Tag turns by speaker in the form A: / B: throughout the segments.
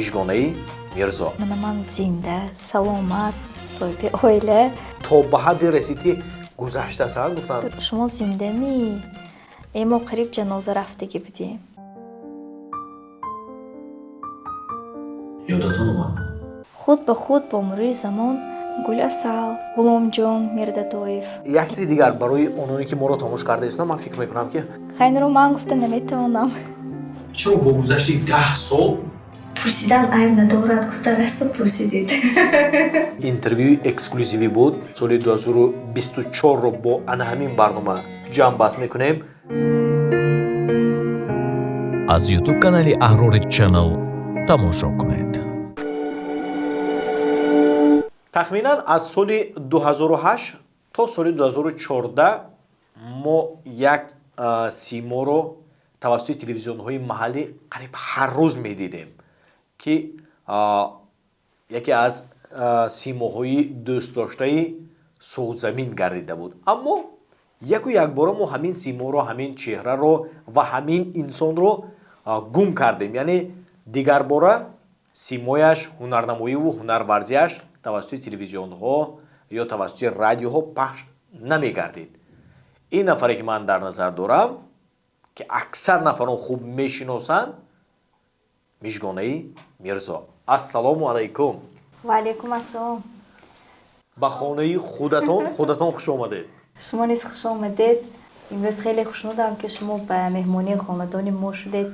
A: Мижгонаи Мирзо.
B: Мана ман зинда, саломат, соҳиби оила.
A: То ба ҳадде расид, ки гузаштаса гуфтанд.
B: Шумо зиндамӣ? Э, мо қариб ҷаноза рафтагӣ будем.
A: Ёдатон омад?
B: Худ ба худ бо мурури замон Гуласал, Ғуломҷон Мирдадоев.
A: Як чизи дигар барои ононе, ки моро тамош карда истоданд, ман фикр мекунам, ки
B: Хайнро ман гуфта наметавонам.
A: Чаро бо гузашти 10 сол?
B: Пурсидан айб надорад, гуфта расо пурсидед.
A: Интервюи эксклюзивӣ буд. Соли 2024-ро бо ана ҳамин барнома ҷамъбаст мекунем.
C: Аз YouTube канали Аҳрори Channel тамошо кунед.
A: Тахминан аз соли 2008 то соли 2014 мо як симоро тавассути телевизионҳои маҳаллӣ қариб ҳар рӯз медидем, ки яке аз симоҳои дӯстдоштаи Суғдзамин гардида буд. Аммо яку якбора мо ҳамин симоро, ҳамин чеҳраро ва ҳамин инсонро гум кардем, яъне дигарбора симояш, ҳунарнамоиву ҳунарварзиаш тавассути телевизионҳо ё тавассути радиоҳо пахш намегардид. Ин нафаре, ки ман дар назар дорам, ки аксар нафарон хуб мешиносанд, Мижгонаи Мирзо. Ассалому алайкум!
B: Ва алайкум ассалом.
A: Ба хонаи худатон худатон хуш омадед.
B: Шумо низ хуш омадед. Имрӯз хеле хушнудам, ки шумо ба меҳмонии хонадони мо шудед.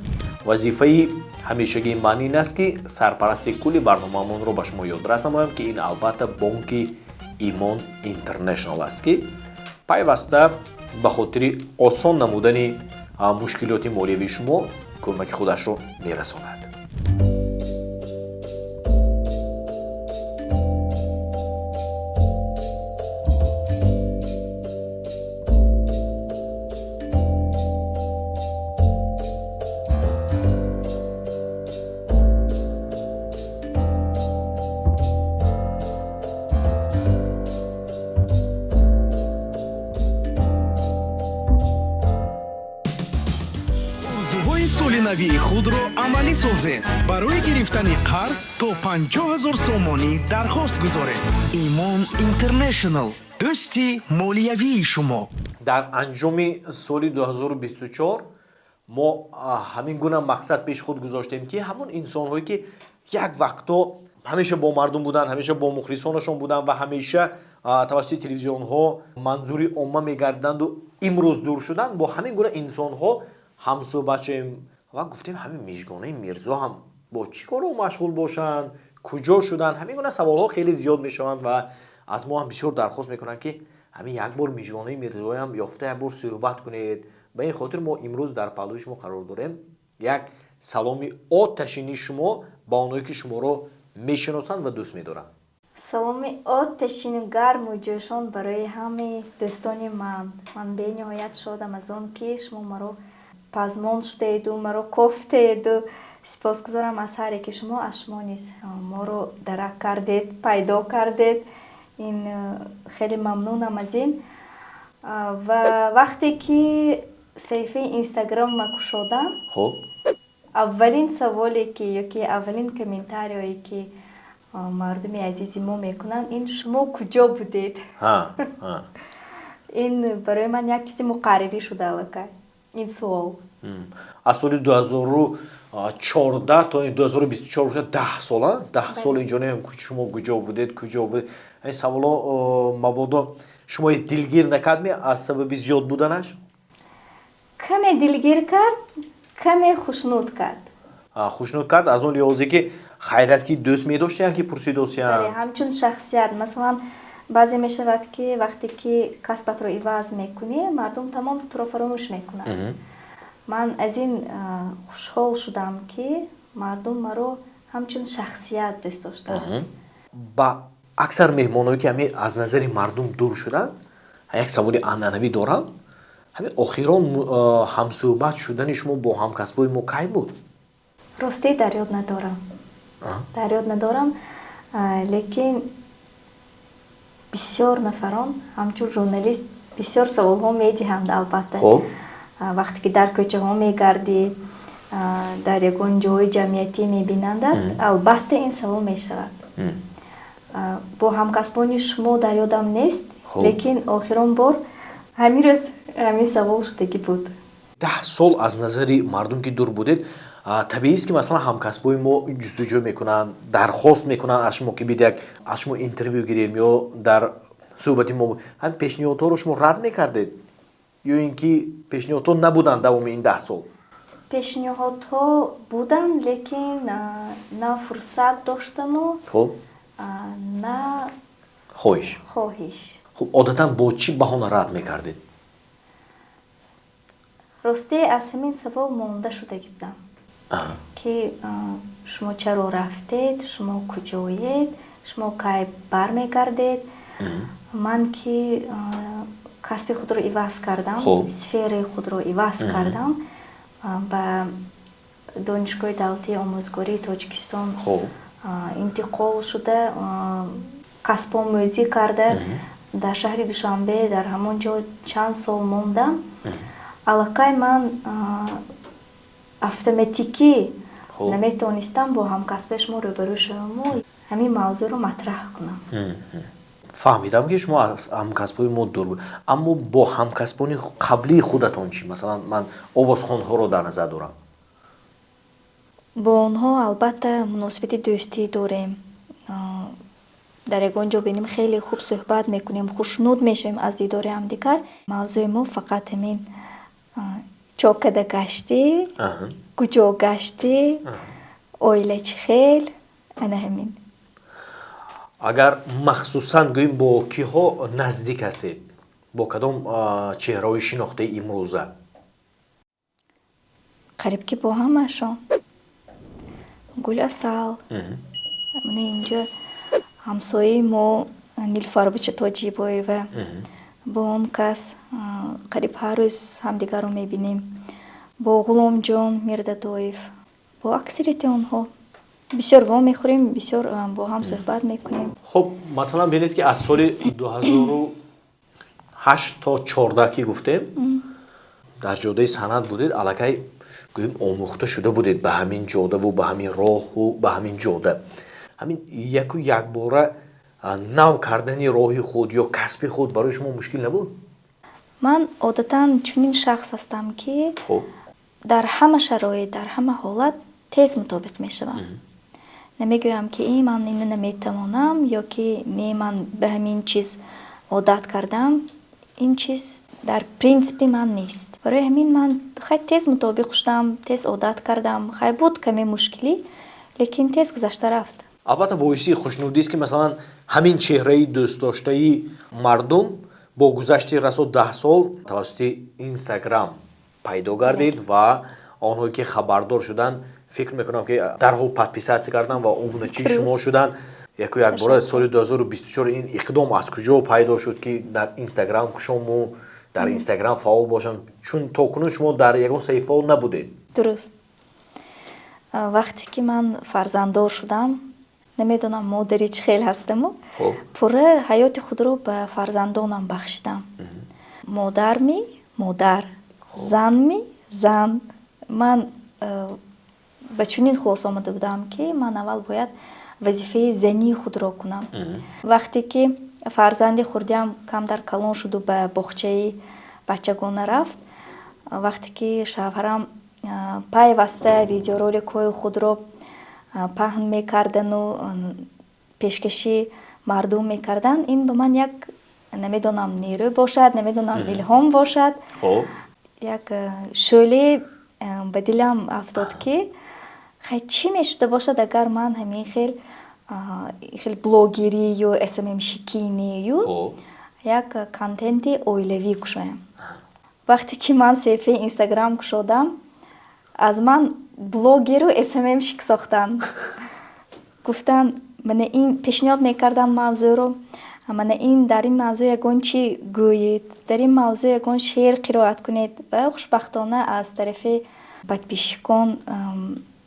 A: Вазифаи ҳамешагии ман ин аст, ки сарпарасти кулли барномаамонро ба шумо ёдрас намоям, ки ин албатта бонки Имон Интернешнал аст, ки пайваста ба хотири осон намудани мушкилоти молиявии шумо кӯмаки худашро мерасонад.
D: Орзуҳои соли навии худро амалӣ созед. Барои гирифтани қарз то 50 000 сомонӣ дархост гузоред. Имон Интернешнл, дӯсти молиявии шумо.
A: Дар анҷоми соли 2024 мо ҳамин гуна мақсад пеши худ гузоштем, ки ҳамон инсонҳое, ки як вақто ҳамеша бо мардум буданд, ҳамеша бо мухлисонашон буданд ва ҳамеша тавассути телевизионҳо манзури омма мегардиданду имрӯз дур шуданд, бо ҳамин гуна инсонҳо ҳамсӯҳбат шавем. Ва гуфтем, ҳамин Мижгонаи Мирзо ҳам бо чӣ коро машғул бошанд, куҷо шуданд? Ҳамин гуна саволҳо хеле зиёд мешаванд ва аз мо ҳам бисёр дархост мекунанд, ки ҳамин як бор Мижгонаи Мирзоям ёфта, як бор суҳбат кунед. Ба ин хотир мо имрӯз дар паҳлӯи шумо қарор дорем. Як саломи оташини шумо ба оное, ки шуморо мешиносанд ва дӯст медоранд.
B: Саломи оташину гарму ҷӯшон барои ҳамаи дӯстони ман. Ман бениҳоят шодам аз он, ки шумо маро пазмон шудаеду маро кофтееду. Сипосгузорам аз ҳар яки шумо. Аз шумо низ моро дарак кардед, пайдо кардед. Ин хеле мамнунам аз ин. Ва вақте ки саҳифаи Инстаграмма кушодам, аввалин саволе ки ёки аввалин комментариое, ки мардуми азизи мо мекунанд, ин: «Шумо куҷо будед?» Ин барои ман як чизи муқаррирӣ шуда аллакай, ин суол.
A: Аз соли 2014 то 2024 бошад 10 сол, 10 сол инҷо не, шумо куҷо будед, куҷо будед? Ин саволо мабодо шумои дилгир накардме аз сабаби зиёд буданаш?
B: Каме дилгир кард, каме хушнуд кард.
A: Хушнуд кард аз он лиҳозе, ки хайрият, ки дӯст медоштиян, ки пурсидосиян.
B: Ҳамчун шахсият. Масалан, баъзе мешавад, ки вақте ки касбатро иваз мекунӣ, мардум тамом туро фаромӯш мекунанд. Ман аз ин хушҳол шудам, ки мардум маро ҳамчун шахсият дӯст доштанд.
A: Ба аксар меҳмоное, ки ҳамин аз назари мардум дур шуданд, як саволи анъанавӣ дорам. Ҳамин охирон ҳамсӯҳбат шудани шумо бо ҳамкасбои мо кай буд?
B: Ростӣ, дар ёд надорам, дар ёд надорам, лекин бисёр нафарон ҳамчун журналист бисёр саволҳо медиҳанд, албатта. Вақте ки дар кӯчаҳо мегардӣ, Дар ягон ҷои ҷамъиятӣ мебинандад, албатта, ин савол мешавад. Бо ҳамкасбони шумо дар ёдам нест, лекин охирон бор ҳамин рӯз ҳамин савол шудагӣ буд.
A: 10 сол аз назари мардум ки дур будед, табиист, ки масалан ҳамкасбои мо ҷустуҷӯ мекунанд, дархост мекунанд аз шумо, ки бидяк аз шумо интервю гирем ё дар суҳбати мо. Ҳамин пешниҳодҳоро шумо рад мекардед ё ин ки пешниҳодҳо набуданд давоми ин 10 сол?
B: Пешниҳодҳо буданд, лекин на фурсат доштаму на
A: хоҳиш.
B: Хоҳиш.
A: Хуб, одатан бо чӣ баҳона рад мекардед?
B: Ростӣ, аз ҳамин савол монда шудагӣ будам, ки шумо чаро рафтед, шумо куҷоед, шумо кай бармегардед. Ман ки касби худро иваз кардам, сфераи худро иваз кардам, ба Донишгоҳи давлатии омӯзгории Тоҷикистон интиқол шуда, касбомӯзӣ карда, дар шаҳри Душанбе, дар ҳамон ҷо чанд сол мондам. Аллакай ман автоматикӣ наметавонистам бо ҳамкасбаи шумо рӯбарӯ шаваму ҳамин мавзӯъро матраҳ кунам.
A: Фаҳмидам, ки шумо аз ҳамкасбои мо дур буд, аммо бо ҳамкасбони қаблии худатон чӣ? Масалан, ман овозхонҳоро дар назар дорам.
B: Бо онҳо албатта муносибати дӯстӣ дорем. Дар ягон ҷо бинем, хеле хуб суҳбат мекунем, хушнуд мешавем аз дидори ҳамдигар. Мавзӯи мо фақат ҳамин: чо када гаштӣ, куҷо гаштӣ, оила чӣ хел, ана ҳамин.
A: Агар махсусан гӯем, бо киҳо наздик ҳастед, бо кадом чеҳраҳои шинохтаи имрӯза?
B: Қариб ки бо ҳамаашон. Гул Асал, мана инҷо ҳамсояи мо Нилуфарбача Тоҷибоева, бо он кас қариб ҳар рӯз ҳамдигарро мебинем, бо Ғуломҷон Мирдадоев, бо аксарияти онҳо бисёр вомехӯрем, бисёр бо ҳам суҳбат мекунем.
A: Хуб, масалан, бинед, ки аз соли 2008 то 14 ки гуфтем, дар ҷодаи санъат будед, аллакай гӯем омӯхта шуда будед ба ҳамин ҷодаву ба ҳамин роҳу ба ҳамин ҷода. Ҳамин яку якбора нав кардани роҳи худ ё касби худ барои шумо мушкил набуд?
B: Ман одатан чунин шахс ҳастам, ки дар ҳама шароит, дар ҳама ҳолат тез мутобиқ мешавам. Намегӯям, ки и ман ина наметавонам ё ки не, ман ба ҳамин чиз одат кардам. Ин чиз дар принсипи ман нест. Барои ҳамин ман хай тез мутобиқ шудам, тез одат кардам. Хай, буд каме мушкилӣ, лекин тез гузашта рафт.
A: Албатта, боиси хушнудист, ки масалан ҳамин чеҳраи дӯстдоштаи мардум бо гузашти расо 10 сол тавассути Инстаграм пайдо гардид ва онҳое ки хабардор шуданд, фикр мекунам, ки дарҳол подписаться карданд ва обуначии шумо шуданд яку якбора. Соли 2024 ин иқдом аз куҷо пайдо шуд, ки дар Инстаграм кушому дар Инстаграм фаъол бошам, чун то кунун шумо дар ягон саҳифао набудед?
B: Дуруст. Вақте ки ман фарзанддор шудам, намедонам, модари чӣ хел ҳастаму, пурра ҳаёти худро ба фарзандонам бахшидам. Модарми модар, занми зан. Ман ба чунин хулоса омада будам, ки ман аввал бояд вазифаи зании худро кунам. Вақте ки фарзанди хурдиам камтар калон шуду ба боғчаи бачагона рафт, вақте ки шавҳарам пайваста видеороликҳои худро паҳн мекардану пешкаши мардум мекарданд, ин ба ман як, намедонам, нерӯ бошад, намедонам, илҳом бошад, як шӯъле ба дилам афтод, ки хай, чӣ мешуда бошад, агар ман ҳамин хел блогерию СММщикинию як контенти оилавӣ кушоям. Вақте ки ман саҳифаи Инстаграм кушодам, аз ман блогеру СММщик сохтанд. Гуфтанд, мана ин, пешниҳод мекарданд мавзӯъро: мана ин, дар ин мавзӯъ ягон чӣ гӯед, дар ин мавзӯъ ягон шеър қироат кунед. Ва хушбахтона аз тарафи подписчикон,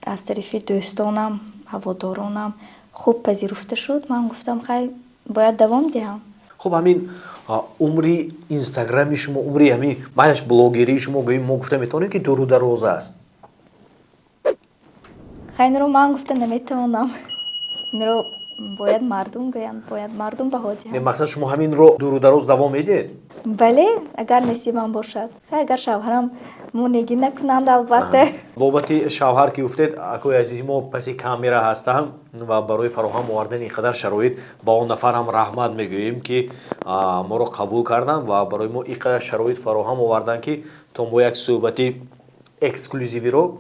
B: аз тарафи дӯстонам, ҳаводоронам хуб пазируфта шуд. Ман гуфтам, хай, бояд давом диҳам.
A: Хуб, ҳамин умри Инстаграми шумо, умри ҳамин майаш блогерии шумо, гӯем, мо гуфта метавонем, ки дуру дароз аст?
B: Хай, инро ман гуфта наметавонам, инро бояд мардум гӯянд, бояд мардум баҳо диҳанд.
A: Мақсад, шумо ҳаминро дуру дароз давом медиҳед?
B: Бале, агар насибам бошад. Хай, агар шавҳарам монеъгӣ накунанд, албатта.
A: Бобати шавҳар ки гуфтед, акои азизи мо паси камера ҳастам ва барои фароҳам овардани ин қадар шароит ба он нафар ҳам раҳмат мегӯем, ки моро қабул карданд ва барои мо ин қадар шароит фароҳам оварданд, ки то мо як суҳбати эксклюзивиро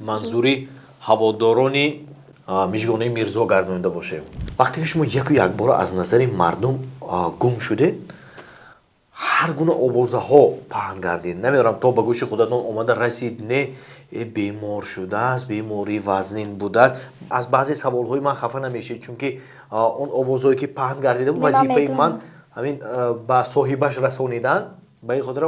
A: манзури ҳаводорони Мижгонаи Мирзо гардонида бошем. Вақте ки шумо яку якбора аз назари мардум гум шудед, ҳар гуна овозаҳо паҳн гардид. Намедонам, то ба гӯши худатон омада расид, не, бемор шудааст, бемории вазнин будааст. Аз баъзе саволҳои ман хафа намешед, чунки он овозҳое ки паҳн гардида буд, вазифаи ман ҳамин ба соҳибаш расонидан. Ба ин хотир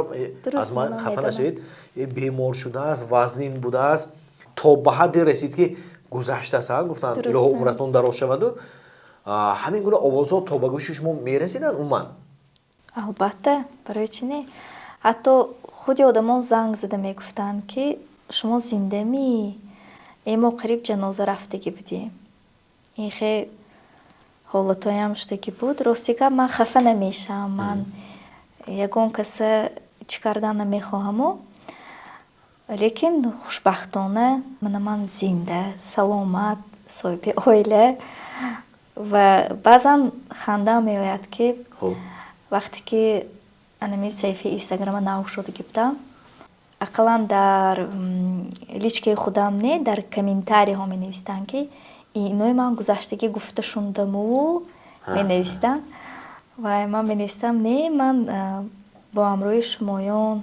A: аз ман хафа нашавед. Бемор шудааст, вазнин будааст, то ба ҳадде расид, ки гузаштааст, гуфтанд, илоҳо умратон дароз шаваду. Ҳамин гуна овозҳо то ба гӯши шумо мерасиданд умуман?
B: Албатта, барои чӣ не? Ҳатто худи одамон занг зада мегуфтанд, ки шумо зиндамӣ, мо қариб ҷаноза рафтагӣ будем. Ин хе ҳолатҳоям шудагӣ буд. Рости гап, ман хафа намешавам, ман ягон каса чӣ кардан намехоҳаму, лекин хушбахтона мана ман зинда, саломат, соҳиби оила. Ва баъзан хандаам меояд, ки вақте ки анами саҳифаи Инстаграма нав шудагӣ будам, ақаллан дар личкаи худам не, дар комментарийҳо менавистанд, ки инои ман гузаштагӣ гуфта шундаму менавистанд. Ва ман менавистам: не, ман бо ҳамроҳи шумоён,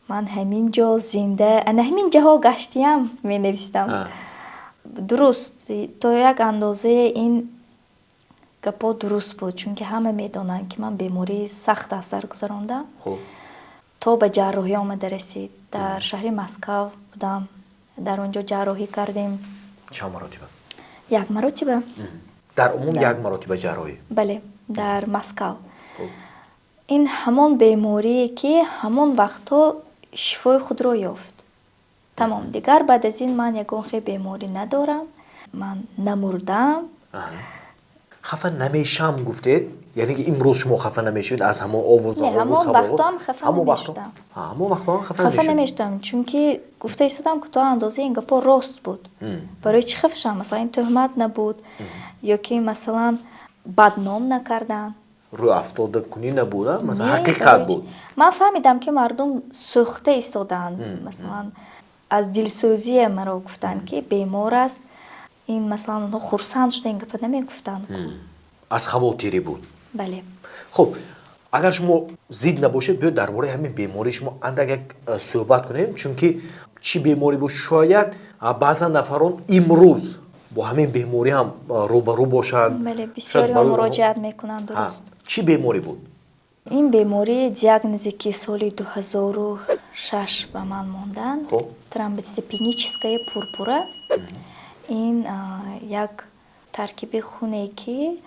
B: ман ҳамин ҷо зинда, ана ҳамин ҷаҳо гаштиям, менавистам. Дуруст, то як андозае ин гапҳо дуруст буд, чунки ҳама медонанд, ки ман бемории сахт аз сар гузарондам, то ба ҷарроҳӣ омада расид. Дар шаҳри Москав будам, дар он ҷо ҷарроҳӣ кардем.
A: Чанд маротиба?
B: Як маротиба.
A: Дар умум як маротиба ҷарроҳӣ?
B: Бале, дар Москав. Ин ҳамон беморие, ки ҳамон вақтҳо шифои худро ёфт, тамом. Дигар баъд аз ин ман ягон хел беморӣ надорам, ман намурдам.
A: Хафа намешам гуфтед, яъне ки имрӯз шумо хафа намешавед аз ҳамон овозаҳо?
B: Ҳамон вақтҳоам хафа намешудам.
A: Ҳамон вақтҳоам хафа?
B: Хафа намешудам, чунки гуфта истодам, ки то андозаи ин гапҳо рост буд. Барои чӣ хафа шавам? Масалан, ин тӯҳмат набуд ё ки, масалан, бадном накарданд.
A: Рӯафтодакунӣ набуд, масалан, ҳақиқат буд.
B: Ман фаҳмидам, ки мардум сӯхта истодаанд. Масалан, аз дилсӯзие маро гуфтанд, ки бемор аст. Ин, масалан, онҳо хурсанд шуда ин гапа намегуфтанд.
A: Аз хавотирӣ буд?
B: Бале.
A: Хуб, агар шумо зид набошед, биёед дар бораи ҳамин бемории шумо андак як суҳбат кунем, чунки чӣ беморӣ буд, шояд баъзан нафарон имрӯз бо ҳамин беморӣ ҳам рӯбарӯ бошанд.
B: Бале, бисёриҳо муроҷиат мекунанд, дуруст.
A: Чӣ беморӣ буд?
B: Ин беморӣ, диагнозе ки соли 2006 ба ман монданд, тромбоцитопеническая пурпура. Ин як таркиби хуне, ки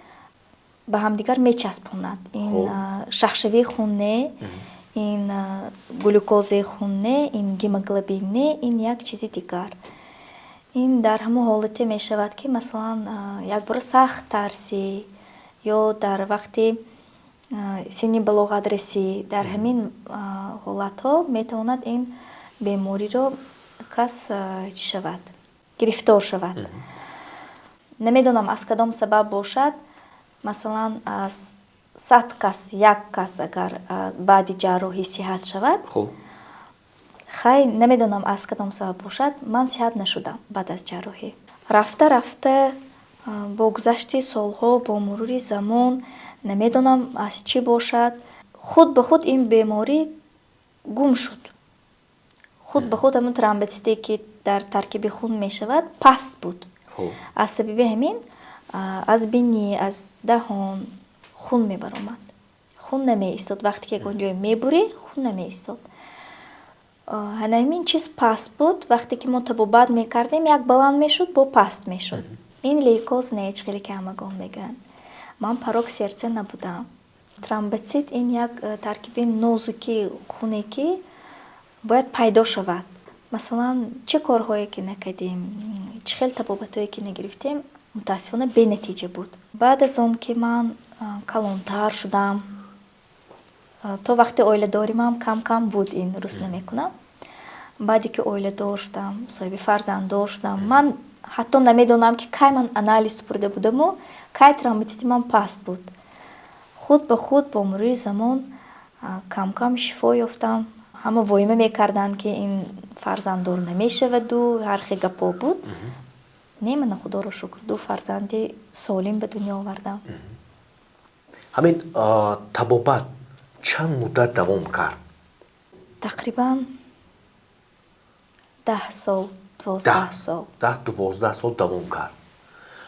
B: ба ҳамдигар мечаспонад. Ин шахшавии хун не, ин глюкозаи хун не, ин гемоглобин не, ин як чизи дигар. Ин дар ҳамон ҳолате мешавад, ки, масалан, якбора сахт тарсӣ ё дар вақти синни балоғатрасӣ. Дар ҳамин ҳолатҳо метавонад ин бемориро кас чӣ шавад, гирифтор шавад. Намедонам, аз кадом сабаб бошад, масалан, аз 100 кас як кас агар баъди ҷарроҳӣ сиҳат шавад. Хай, намедонам, аз кадом сабаб бошад, ман сиҳат нашудам баъд аз ҷарроҳӣ. Рафта рафта, бо гузашти солҳо, бо мурури замон, намедонам, аз чӣ бошад, худ ба худ ин беморӣ гум шуд. Худ ба худ ҳамон тромбоците, ки дар таркиби хун мешавад, паст буд. Аз сабаби ҳамин аз бинӣ, аз даҳон хун мебаромад, хун намеистод. Вақте ки ягон ҷое мебурӣ, хун намеистод. Ана ҳамин чиз паст буд. Вақте ки мо табобат мекардем, як баланд мешуд, бо паст мешуд. Ин лейкоз не, чӣ хеле ки ҳамагон мегӯянд, ман порок сердца набудам. Тромбоцит ин як таркиби нозуки хуне, ки бояд пайдо шавад. Масалан, чӣ корҳое ки накардем. Чӣ хел табобатҳое ки нагирифтем, мутаассифона, бенатиҷа буд. Баъд аз он ки ман калонтар шудам, то вақти оиладоримам кам кам буд, ин рӯст намекунам. Баъде ки оиладор шудам, соҳиби фарзанддор шудам, ман ҳатто намедонам, ки кай ман анализ супурда будаму кай тромбоцити ман паст буд. Худ ба худ бо мурури замон кам-кам шифо ёфтам. Ҳама воҳима мекарданд, ки ин фарзанддор намешаваду ҳар хел гапҳо буд. Не, мана, худоро шукр, ду фарзанди солим ба дунё овардам.
A: Ҳамин табобат чанд муддат давом кард?
B: Тақрибан 10 сол, 12 сол.
A: 10-12 сол давом кард.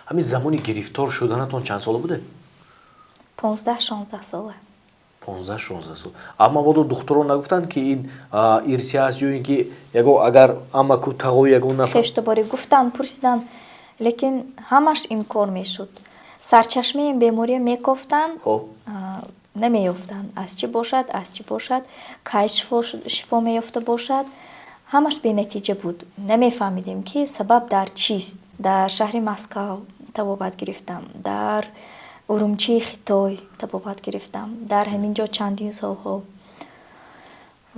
A: Ҳамин замони гирифтор шуданатон чанд сола будед?
B: 15-16 сола.
A: 15-16 сол. Аммо мабодо духтурон нагуфтанд, ки ин ирсӣ аст ё ин ки ягон агар амаку тағои ягон нафар?
B: Хештоборӣ гуфтанд, пурсиданд, лекин ҳамаш инкор мешуд. Сарчашмаи ин бемория мекофтанд, намеёфтанд. Аз чӣ бошад, аз чӣ бошад, кай шифо меёфта бошад, ҳамаш бенатиҷа буд. Намефаҳмидем, ки сабаб дар чист. Дар шаҳри Москав табобат гирифтам, дар Урумчии Хитой табобат гирифтам, дар ҳамин ҷо чандин солҳо.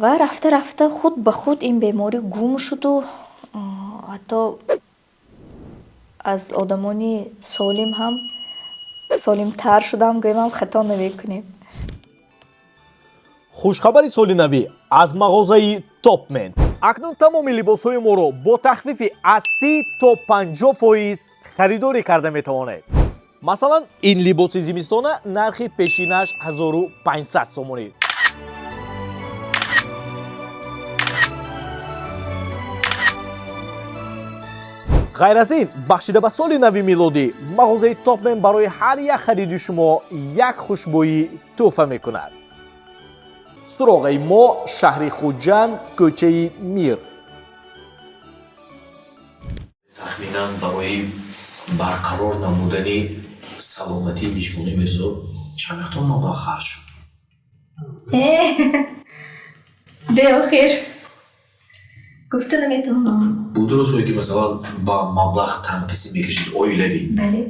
B: Ва рафта рафта худ ба худ ин беморӣ гум шуду ҳатто аз одамони солим ҳам солимтар шудам, гӯям хато намекунем.
A: Хушхабари соли навӣ аз мағозаи Топмен: акнун тамоми либосҳои моро бо тахфифи аз 30 то 50% харидорӣ карда метавонед. Масалан, ин либоси зимистона нархи пешинаш 1500 сомонӣ. Ғайр аз ин, бахшида ба соли нави милодӣ, мағозаи Топмен барои ҳар як хариди шумо як хушбӯӣ тӯҳфа мекунад. Суроғаи мо: шаҳри Хуҷанд, кӯчаи Мир. Тахминан барои барқарор намудани саломатии Мижгони Мирзо чанд миқдор маблағ харҷ шуд?
B: Беохир, гуфта наметавонам.
A: Буд рӯзҳое, ки, масалан, ба маблағ танқисӣ мекашид оилавӣ?
B: Бале,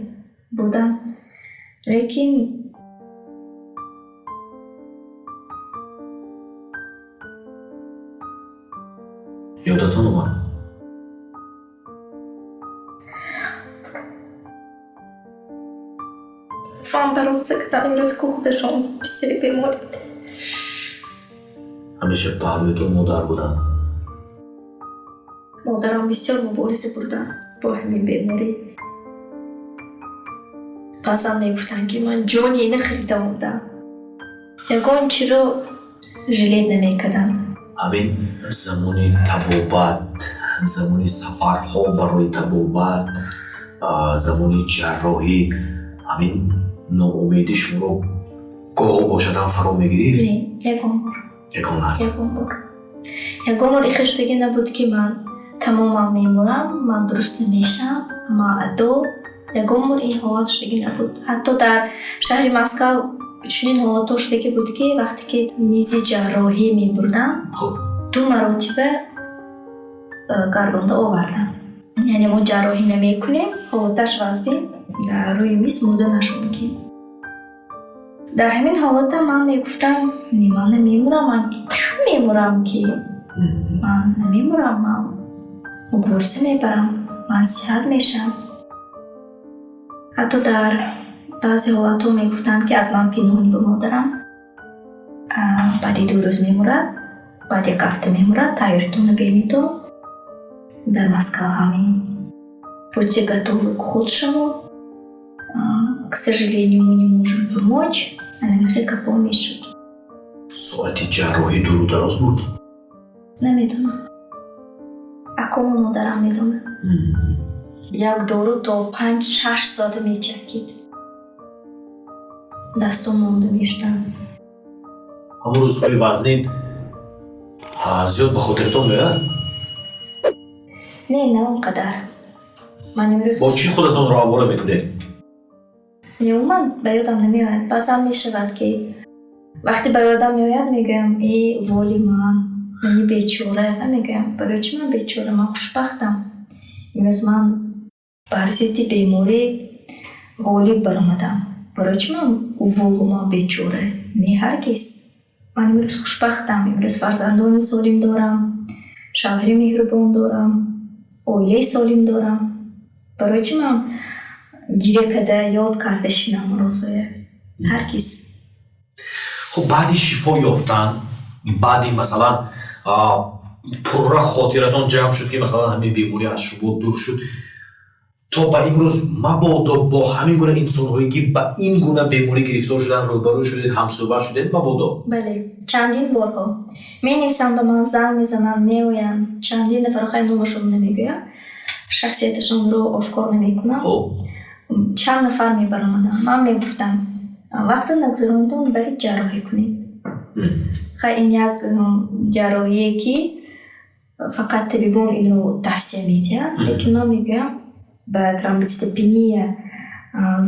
B: будам, лекин
A: Ёдатон омад?
B: Вам бороться кардам. Имрӯз ку худашон бисёри беморид.
A: Ҳамеша паҳлӯятон модар буданд?
B: Модарам бисёр мубориза бурданд бо ҳамин беморӣ. Баъзан мегуфтанд, ки ман ҷони ина харида омадам. Ягон чиро жалеть намекардам.
A: Ҳамин замони табобат, замони сафарҳо барои табобат, замони ҷарроҳӣ, ҳамин ноумедӣ шуморо гоҳо бошадам фаро мегирифт?
B: Не, ягон бор.
A: Ягон лаҳза?
B: Ягон бор, ягон бор ихел шудагӣ набуд, ки ман тамоман мемурам, ман дуруст намешавам, ман адо. Ягон бор ин ҳолат шудагӣ набуд. Ҳатто дар шаҳри Москав чунин ҳолатҳо шудагӣ буд, ки вақте ки мизи ҷарроҳӣ мебурдам, ду маротиба гардонда овардам, яъне мо ҷарроҳӣ намекунем, ҳолаташ вазбин, дар рӯи миз мурданаш мумкин. Дар ҳамин ҳолата ман мегуфтам: не, ман намемурам, ман чун мемурам, ки ман намемурам, ман мубориза мебарам, ман сиҳат мешавам. Ҳатто дар баъзе ҳолатҳо мегуфтанд, ки аз ман пинҳонӣ ба модарам: баъди 2 рӯз мемурад, баъд як ҳафта мемурад, тайёритонро бинедо, дар Москва ҳамин, будьте готовы к худшему, к сожалению, мы не можем помочь. Ана хел гапҳо мешуд.
A: Соати ҷарроҳӣ дуру дароз буд?
B: Намедонам, акому модарам медонад. Як дору то 5-6 соата мечакид, дастон монда мешуданд.
A: Ҳамон рӯзҳои вазнин зиёд ба хотиртон меояд?
B: Не, на он қадар. Ман имрӯз
A: Бо чӣ худатонро овора мекунед?
B: Не, умуман ба ёдам намеояд. Баъзан мешавад, ки вақте ба ёдам меояд, мегӯям: э, воли ман, мани бечора. Мегӯям: барои чӣ ман бечора? Ман хушбахтам. Имрӯз ман Бар зидди беморӣ ғолиб баромадам. Барои чӣ ман уволу, ман бечора? Не, ҳаргиз. Ман имрӯз хушбахтам, имрӯз фарзандони солим дорам, шавҳари меҳрубон дорам, оилаи солим дорам. Барои чӣ ман гиря карда, ёд карда шинам рӯзоя? Ҳаргиз.
A: Хуб, баъди шифо ёфтан, баъди, масалан, пурра хотиратон ҷамъ шуд, ки, масалан, ҳамин беморӣ аз шумо дур шуд, то ба имрӯз мабодо бо ҳамин гуна инсонҳое, ки ба ин гуна беморӣ гирифтор шуданд, рӯбарӯ шудед, ҳамсӯҳбат шудед мабодо?
B: Бале, чандин борҳо менависанд ба ман, занг мезананд, меоянд чандин нафар. Хай, номашонро намегӯям, шахсияташонро ошкор намекунам. Чанд нафар мебаромаданд, ман мегуфтам: вақта нагузаронидон, баред, ҷарроҳӣ кунед. Хай, ин як ҷарроҳие, ки фақат табибон инро тавсия медиҳанд, лекин ман мегӯям: ба тромбоцитопения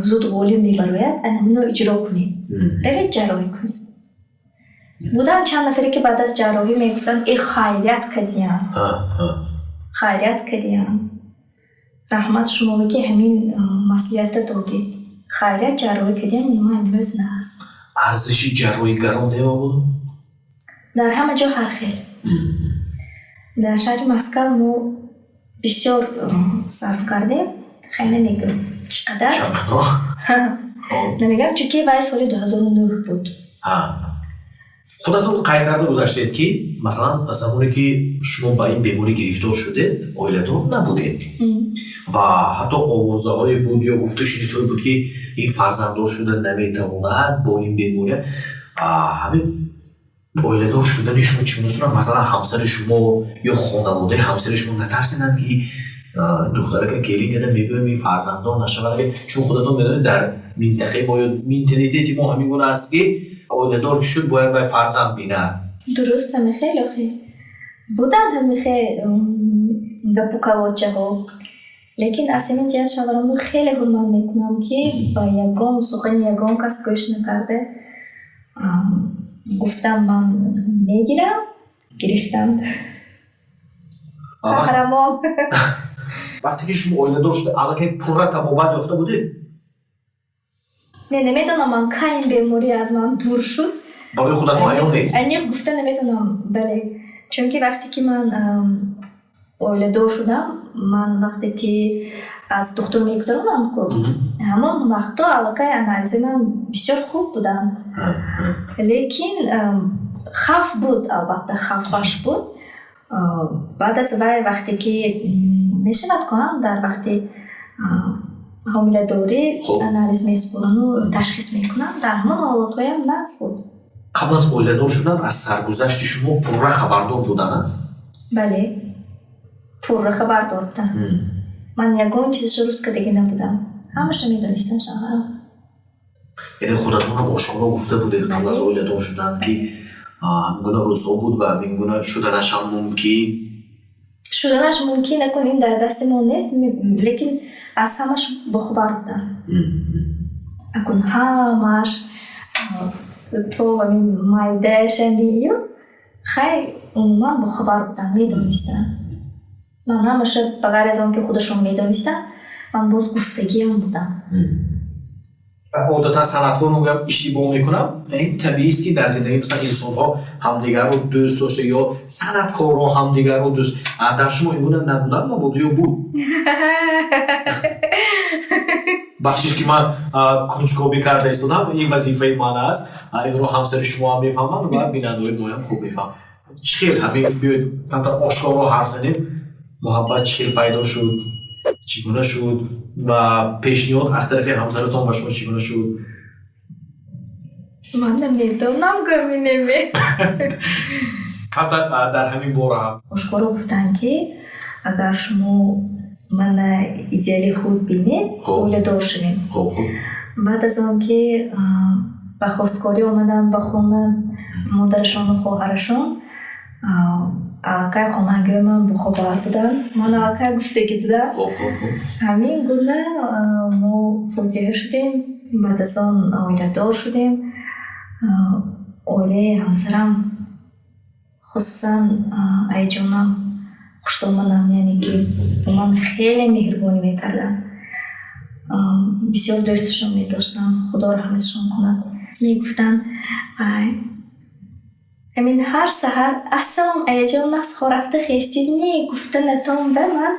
B: зуд ғолиб мебарояд, ана ҳаминро иҷро кунед, равед, ҷарроҳӣ кунед. Буданд чанд нафаре, ки баъд аз ҷарроҳӣ мегуфтанд: «Э, хайрият кардиям, хайрият кардиям, раҳмат шуморо, ки ҳамин маслиҳата додед, хайрият ҷарроҳӣ кардиям, ман имрӯз нағз».
A: Арзиши ҷарроҳӣ гарон немабуд?
B: Дар ҳама ҷо ҳар хел. Дар шаҳри Москав мо бисёр сарф кардем. Хай, намегӯям, чӣ қадар, намегӯям, чунки вай соли 2009 буд.
A: Худатон қайд карда гузаштед, ки, масалан, замоне ки шумо ба ин беморӣ гирифтор шудед, оиладор набудед ва ҳатто овозаҳое буд ё гуфтушунидҳое буд, ки ин фарзанддор шуда наметавонад бо ин бемория. Ҳамин оиладор шудани шумо чӣ гуна сурат? Масалан, ҳамсари шумо ё хонаводаи ҳамсари шумо натарсиданд, ки духтарака келин карда мебиёем, ин фарзанддор нашавад? Чун худатон медонед, дар минтақаи мо ё менталитети мо ҳамин гуна аст, ки оиладор ки шуд, бояд вай фарзанд бинад.
B: Дуруст, ҳамихел охи буданд, ҳамихел гапу калочаҳо, лекин аз ҳамин ҷиҳат шавҳарамро хеле ҳурмат мекунам, ки ба ягон сухани ягон кас гӯш накарда, гуфтам: «Ман мегирам». Гирифтанд. Қаҳрамон.
A: Вақте ки шумо оиладор шуда, аллакай пурра табобат ёфта будед?
B: Не, намедонам, ман кай ин беморӣ аз ман дур шуд.
A: Барои худатон аён нест?
B: Аниқ гуфта наметавонам, бале, чунки вақте ки ман оиладор шудам, ман вақте ки аз духтур мегузаронам ку, ҳамон вақто аллакай анализҳои ман бисёр хуб буданд, лекин хавф буд, албатта, хавфаш буд. Баъд аз вай, вақте ки мешавад ку, дар вақти ҳомиладорӣ анализ месупорану ташхис мекунанд, дар ҳамон ҳолатҳоям нағз буд.
A: Қабл аз оиладор шудан аз саргузашти шумо пурра хабардор буданд?
B: Бале, пурра хабардор буданд. Ман ягон чизашо рӯз кардагӣ набудам, ҳамаша медонистам шавҳарам.
A: Яъне худатонам ошкоро гуфта будед қабл аз оиладор шудан, ки ҳамин гуна рӯзҳо буд ва ҳамин гуна шуданашам мумкин?
B: Шуданаш мумкин, накун, ин дар дасти мо нест, лекин аз ҳамаш бохабар будам. Акун ҳамаш то ҳамин майдаашанию, хай, умуман бохабар будам, медонистам. Ман ҳамаша, ба ғайр аз он ки худашон медонистанд, ман боз гуфтагиам будам.
A: Одатан санъаткор, мегӯям, иштибоҳ мекунам, ин табиист, ки дар зиндагӣ, масалан, инсонҳо ҳамдигарро дӯст дошта ё санъаткорро ҳамдигарро дӯст. Дар шумо ин гуна набудан мабод ё буд? Бахшиш, ки ман кунҷкобӣ карда истодам, ин вазифаи ман аст. Инро ҳамсари шумо ҳам мефаҳманд ва бинандаҳои моям хуб мефаҳманд. Чӣ хел ҳамин, биёед, камтар ошкоро ҳарф занем: муҳаббат чӣ хел пайдо шуд, чӣ гуна шуд ва пешниҳод аз тарафи ҳамсаратон ба шумо чӣ гуна шуд?
B: Ман намедонам, гӯминеме.
A: Камтар дар ҳамин бора ҳам.
B: Ошкоро гуфтанд, ки агар шумо мана идеали худ бинед, оиладор шавем. Баъд аз он ки ба хосткорӣ омадам ба хона модарашону хоҳарашон, аллакай хонагиҳои ман бохабар буданд, ман аллакай гуфтагӣ будам. Ҳамин гуна мо фотиҳа шудем, баъд аз он оиладор шудем. Оилаи ҳамсарам, хусусан айҷонам, хуштоманам, яъне ки бо ман хеле меҳрубонӣ мекарданд. Бисёр дӯсташон медоштам, Худо раҳматшон кунад. Мегуфтанд, ҳамин ҳар саҳар: «Ассалом, аяҷон, нағз рафта хестид?» Не гуфтанатон ба ман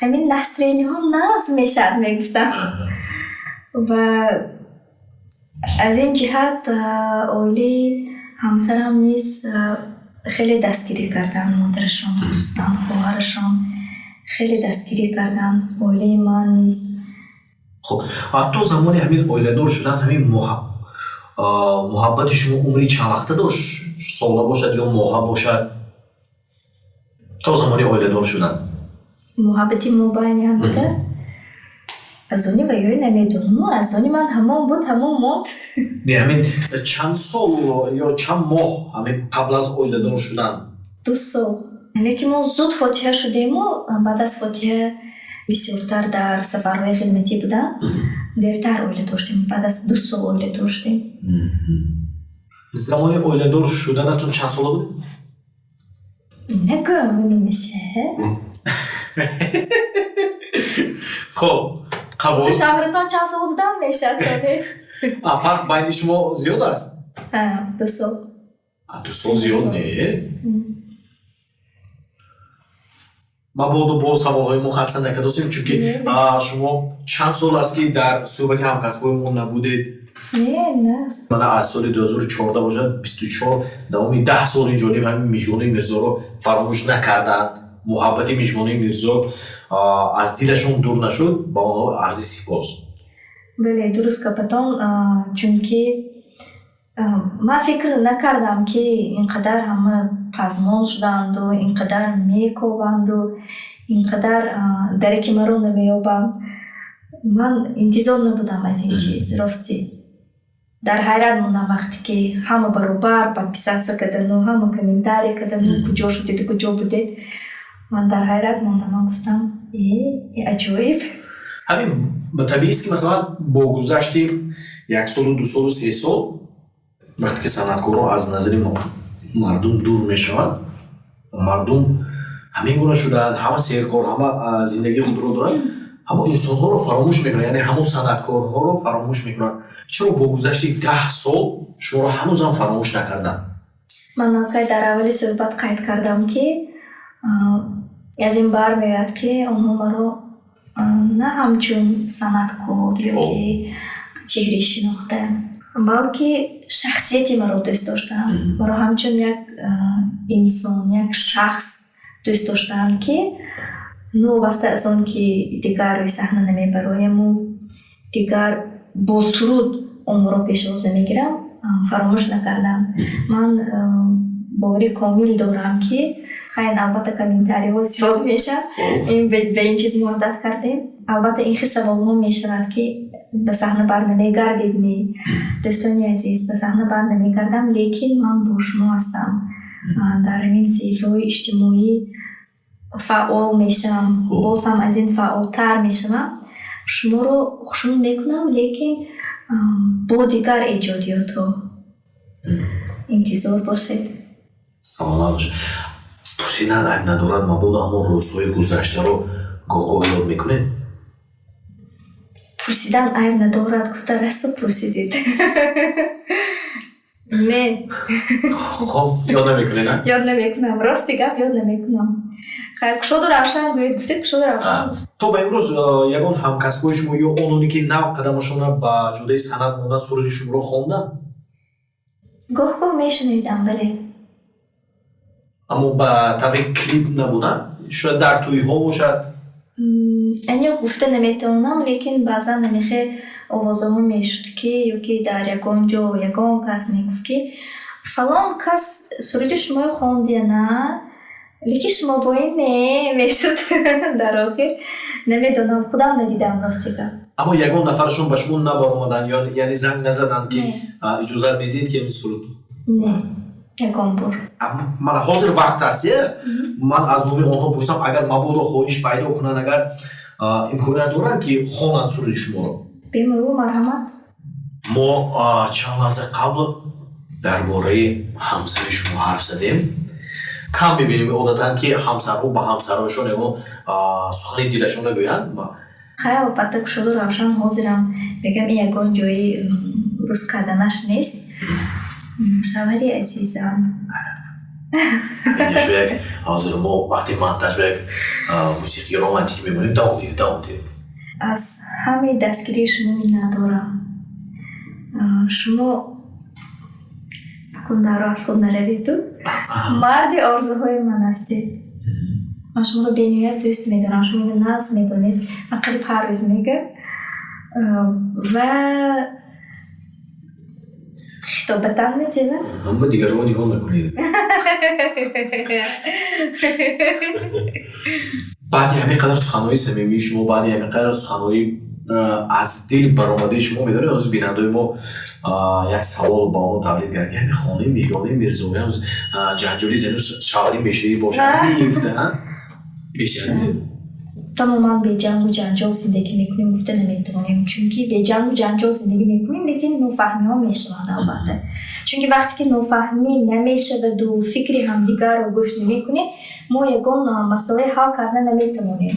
B: ҳамин настроение ҳом нағз мешавад, мегуфтам. Ва аз ин ҷиҳат оилаи ҳамсарам низ хеле дастгирӣ карданд, модарашон, хусусан хоҳарашон хеле дастгирӣ карданд, оилаи ман низ.
A: Хуб, то замони ҳамин оиладор шудан ҳамин муҳаббати шумо умри чанд вақта дошт? Сола бошад ё моҳа бошад? То замони оиладор шудан.
B: Муҳаббати мо байни ҳамдигар? Аз они ва ёй намедонам, аз они ман ҳамон буд, ҳамон монд.
A: Не, ҳамин чанд сол ё чанд моҳ ҳамин қабл аз оиладор шудан?
B: 2 сол. Лекин мо зуд фотиҳа шудему, баъд аз фотиҳа бисёртар дар сафарҳои хизматӣ будам, дертар оила доштем, баъд аз 2 сол оила доштем.
A: Замони оиладор шуданатон чанд сола буд?
B: Нагӯям, мемеша.
A: Хуб, қабул.
B: Шавҳаратон чанд сола будам мешавад соли?
A: Фарқ байни шумо зиёд аст?
B: 2 сол.
A: 2 сол зиёд не. Мабодо бо саволҳои мо хаста накардосем, чунки шумо чанд сол аст, ки дар суҳбати ҳамкасбҳои мо набудед. Мана аз соли 2014 бошад, 24, давоми 10 соли ҷолиб ҳамин Мижгони Мирзоро фаромӯш накарданд. Муҳаббати Мижгони Мирзо аз дилашон дур нашуд, ба онҳо арзи сипос.
B: Бале, дуруст гапатон, чунки ман фикр накардам, ки ин қадар ҳама пазмон шудаанду, ин қадар мекобанду, ин қадар дараки маро намеёбанд. Ман интизор набудам аз ин чиз, ростӣ. Дар ҳайрат мондам, вақте ки ҳама баробар подписаться кардану, ҳама комментарий кардану, куҷо шудеду, куҷо будед. Ман дар ҳайрат мондам, ман гуфтам: «Э, аҷоиб».
A: Ҳамин табиист, ки масалан бо гузашти як солу, 2 солу, 3 сол, вақте ки санъаткорон аз назари мардум дур мешаванд, мардум ҳамин гуна шудаанд, ҳама серкор, ҳама зиндагии худро доранд, ҳамон инсонҳоро фаромӯш мекунанд, яъне ҳамон санъаткорҳоро фаромӯш мекунанд. Чаро бо гузашти 10 сол шуморо ҳанӯзам фаромӯш накарданд?
B: Ман аллакай дар аввали суҳбат қайд кардам, ки аз ин бармеояд, ки онҳо маро на ҳамчун санъаткор ёки чеҳраи шинохта, балки шахсияти маро дӯст доштаанд, маро ҳамчун як инсон, як шахс дӯст доштаанд, ки новобаста аз он ки дигар рӯи саҳна намебарояму дигар бо суруд онҳоро пешвоз намегирам, фаромӯш накардам. Ман бовари комил дорам, ки хайр, албатта, комментариҳо зиёд мешавад, ба ин чиз мо одат кардем. Албатта, ин хел саволҳо мешавад, ки ба саҳна бар намегардед ми? Дӯстони азиз, ба саҳна бар намегардам, лекин ман бо шумо ҳастам, дар ҳамин саҳифаҳои иҷтимоӣ фаъол мешавам, боз ҳам аз ин фаъолтар мешавам, шуморо хушнуд мекунам, лекин бо дигар эҷодиётҳо интизор бошед.
A: Саломат бошед. Пурсидан айб надорад, мабодо ҳамон рӯзҳои гузаштаро гоҳ-гоҳ ёд мекунед?
B: Пурсидан айб надорад гуфта, расо пурсидед. Не.
A: Хоб, ёд намекунед, а?
B: Ёд намекунам, рости гап, ёд намекунам. Хайр, кушоду равшан гӯед, гуфтед, кушоду равшан.
A: То ба имрӯз ягон ҳамкасбҳои шумо ё ононе, ки нав қадамашона ба ҷодаи санъат монданд, суруди шуморо хонданд?
B: Гоҳ-гоҳ мешунидам, бале.
A: Аммо ба таври клип набуда, шояд дар тӯйҳо бошад?
B: Аниқ гуфта наметавонам, лекин баъзан ҳамихе овозаҳо мешуд, ки ёки дар ягон ҷо ягон кас мегуфт, ки фалон кас суруди шуморо хондия, на, лекин шумо бо ин не мешуд. Дар охир намедонам, худам надидам, рости гап.
A: Аммо ягон нафарашон ба шумо набаромаданд, яъне занг назаданд, ки иҷозат медиҳед, ки ин суруд?
B: Не, ягон бор.
A: Мана ҳозир вақт аст, е, ман аз номи онҳо пурсам: агар мабодо хоҳиш пайдо кунанд, агар имконият доранд, ки хонанд суруди шуморо?
B: Бемалол, марҳамат.
A: Мо чанд лаҳза қабл дар бораи ҳамсари шумо ҳарф задем. Кам мебинем одатан, ки ҳамсарҳо ба ҳамсарҳояшон ягон сухани дилашон нагӯянд.
B: Хай, албатта, кушоду равшан ҳозирам мегӯям, ин ягон ҷои рӯз карданаш нест. Шавҳари азизам.
A: Инҷаш як ҳозир мо вақти монтаж ба як мусиқии романтикӣ мемонем. Давом диҳед, давом диҳед.
B: Аз ҳамаи дастгирии шумо миннатдорам. Шумо акун даро аз худ нараведу, марди орзуҳои ман ҳастед. Ман шуморо бениҳоят дӯст медорам, шумо инро нағз медонед, ман қариб ҳар рӯз мегӯям ва хитобатан медиҳам.
A: Ҳама дигарро нигоҳ накунед. Баъди ҳамин қадар суханҳои самимии шумо, баъди ҳамин қадар суханҳои аз дил баромадаи шумо, медонед, ҳозир бинандаои мо як савол ба онҳо тавлид кард, ки ҳамин хонаи Мижгонаи Мирзоям ҷанҷоли зану шавҳарӣ мешавӣ бошад меифта, мешавад?
B: Тамоман беҷангу ҷанҷол зиндагӣ мекунем гуфта наметавонем, чунки беҷангу ҷанҷол зиндагӣ мекунем, лекин нофаҳмиҳо мешаванд, албатта, чунки вақте ки нофаҳмӣ намешаваду фикри ҳамдигарро гӯш намекунем, мо ягон масъалаи ҳал карда наметавонем.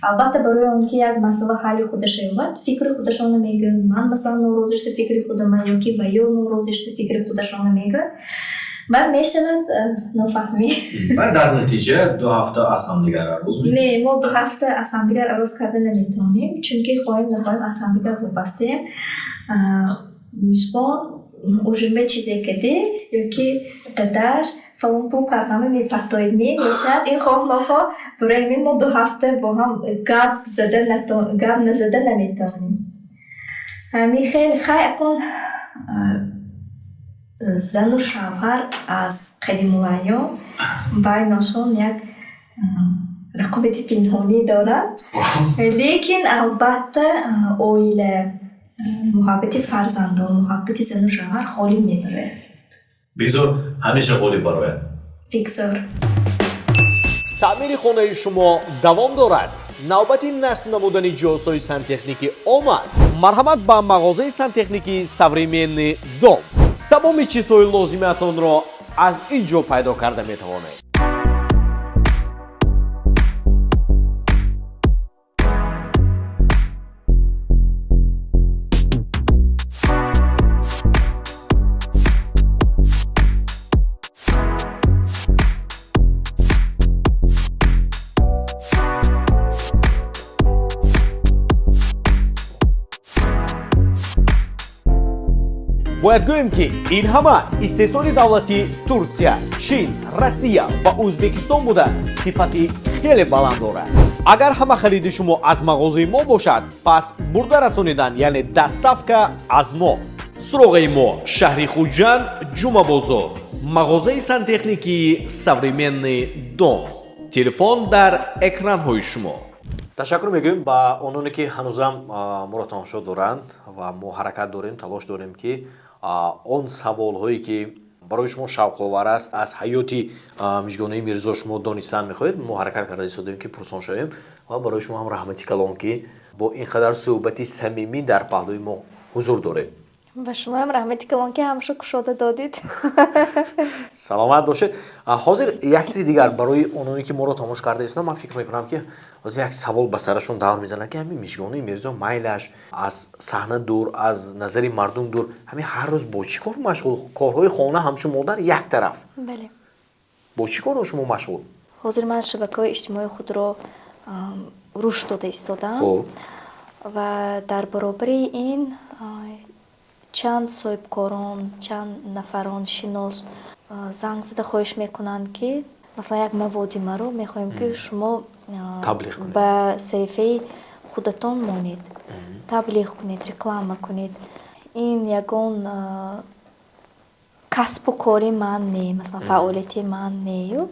B: Албатта, барои он ки як масъала ҳалли худаша ёбад, фикри худашонро мегӯянд, ман масалан норозӣ шуда фикри худама ё ки ва ё норозӣ шуда фикри худашонро мегӯянд, баъд мешавад нофаҳмӣ.
A: Ва дар натиҷа 2 ҳафта аз ҳамдигар арӯз?
B: Не, мо 2 ҳафта аз ҳамдигар арӯз карда наметавонем, чунки хоҳем нахоҳем аз ҳамдигар вобастаем. Мижгон ужима чизе кади ё ки дадаш фалон пул кардама мепартоед, не мешавад ин хоҳ нохоҳ. Барои ҳамин мо 2 ҳафта бо ҳам гап зада гап назада наметавонем. Ҳамин хел. Хай, акун зану шавҳар аз қадимулайём байношон як рақобати пинҳонӣ дорад, лекин албатта оила, муҳаббати фарзандон, муҳаббати зану шавҳар ғолиб мебарояд.
A: Бигзор ҳамеша ғолиб барояд.
B: Бигзор.
A: Таъмири хонаи шумо давом дорад. Навбати насб намудани ҷиҳозҳои сантехникӣ омад. Марҳамат ба мағозаи сантехникии «Современный дом». Тамоми чизҳои лозимиятонро аз ин ҷо пайдо карда метавонед. Бояд гӯем, ки ин ҳама истеҳсоли давлати Турсия, Чин, Россия ва Ӯзбекистон буда, сифати хеле баланд дорад. Агар ҳама хариди шумо аз мағозаи мо бошад, пас бурда расонидан, яъне доставка аз мо. Суроғаи мо: шаҳри Хуҷанд, Ҷумъабозор, мағозаи сантехникии «Современный дом». Телефон дар экранҳои шумо. Ташаккур мегӯем ба ононе, ки ҳанӯзам моро тамошо доранд, ва мо ҳаракат дорем, талош дорем, ки он саволҳое, ки барои шумо шавқовар аст, аз ҳаёти Мижгонаи Мирзо шумо донистан мехоҳед, мо ҳаракат карда истодем, ки пурсон шавем. Ва барои шумо ҳам раҳмати калон, ки бо ин қадар суҳбати самимӣ дар паҳлӯи мо ҳузур доред.
B: Ба шумоам раҳмати калон, ки ҳамаша кушода додид.
A: Саломат бошед. Ҳозир як чизи дигар барои ононе, ки моро тамошо карда истоданд, ман фикр мекунам, ки ҳозир як савол ба сарашон давр мезанад, ки ҳамин Мижгонаи Мирзо майлаш аз саҳна дур, аз назари мардум дур, ҳамин ҳар рӯз бо чӣ кор машғул? Корҳои хона, ҳамчун модар як тараф,
B: Бале.
A: бо чӣ корҳо шумо машғул?
B: Ҳозир ман шабакаҳои иҷтимоии худро рушд дода истодам ва дар баробари ин чанд соҳибкорон, чанд нафарон шинос занг зада хоҳиш мекунанд, ки масалан як маводи маро мехоҳем, ки шумо
A: Таблиғ кунед.
B: ба саҳифаи худатон монед, таблиғ кунед, реклама кунед. Ин ягон касбу кори ман не, масалан фаъолияти ман нею,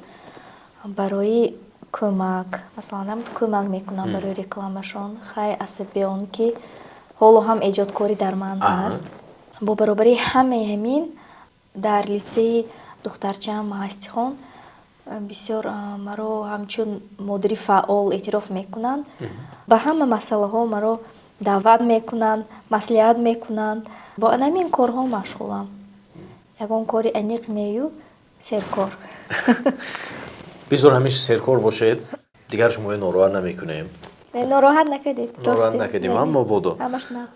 B: барои кӯмак, масалан кӯмак мекунам барои рекламашон. Хай, асаби он ки ҳоло ҳам эҷодкорӣ дар ман ҳаст. Бо баробари ҳамаи ҳамин дар литсеи духтарчаам Ҳастихон бисёр маро ҳамчун модари фаъол эътироф мекунанд, ба ҳама масъалаҳо маро даъват мекунанд, маслиҳат мекунанд. Бо ҳамин корҳо машғулам. Ягон кори аниқ нею, серкор.
A: Бисёр ҳамеша серкор бошед. Дигар шуморо нороҳат намекунем.
B: Нороҳат накардед.
A: Нороҳат накардем, мабодо.
B: Ҳамаш нағз.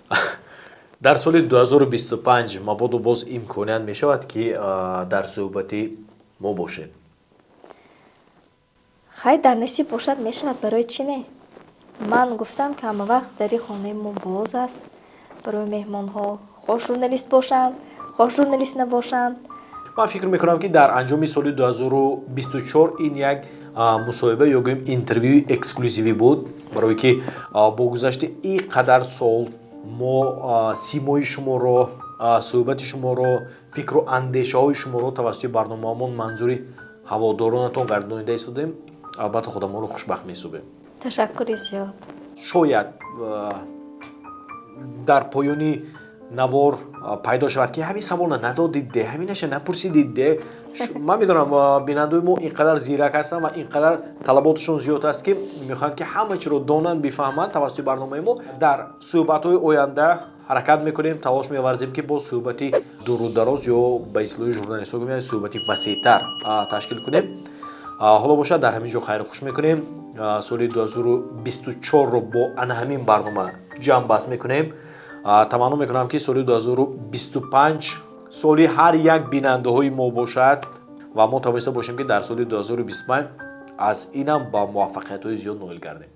A: Дар соли 2025 мабодо боз имконият мешавад, ки дар суҳбати мо бошед?
B: Хай, дар насиб бошад, мешавад, барои чӣ не? Ман гуфтам, ки ҳама вақт дари хонаи мо боз аст барои меҳмонҳо, хоҳ журналист бошанд, хоҳ журналист набошанд.
A: Ман фикр мекунам, ки дар анҷоми соли 2024 ин як мусоҳиба ё гӯем интервюи эксклюзивӣ буд, барое ки бо гузашти ин қадар сол мо симои шуморо, суҳбати шуморо, фикру андешаҳои шуморо тавассути барномаамон манзури ҳаводоронатон гардонида истодем. Албатта, худамонро хушбахт меҳисобем.
B: Ташаккури зиёд.
A: Шояд дар поёни навор пайдо шавад, ки ҳамин саволро надодид де, ҳаминаша напурсидид де. Ман медонам, бинандаои мо ин қадар зирак ҳастанд ва ин қадар талаботашон зиёд аст, ки мехоҳанд, ки ҳама чиро донанд, бифаҳманд тавассути барномаи мо. Дар суҳбатҳои оянда ҳаракат мекунем, талош меварзем, ки боз суҳбати дуру дароз ё ба истилоҳи журналистҳо гӯем, суҳбати васеътар ташкил кунем. Ҳоло бошад, дар ҳамин ҷо хайру хуш мекунем. Соли 2024-ро бо ана ҳамин барнома ҷамъбаст мекунем. Таманно мекунам, ки соли 2025 соли ҳар як бинандаҳои мо бошад ва мо тавониста бошем, ки дар соли 2025 аз инам ба муваффақиятҳои зиёд ноил гардем.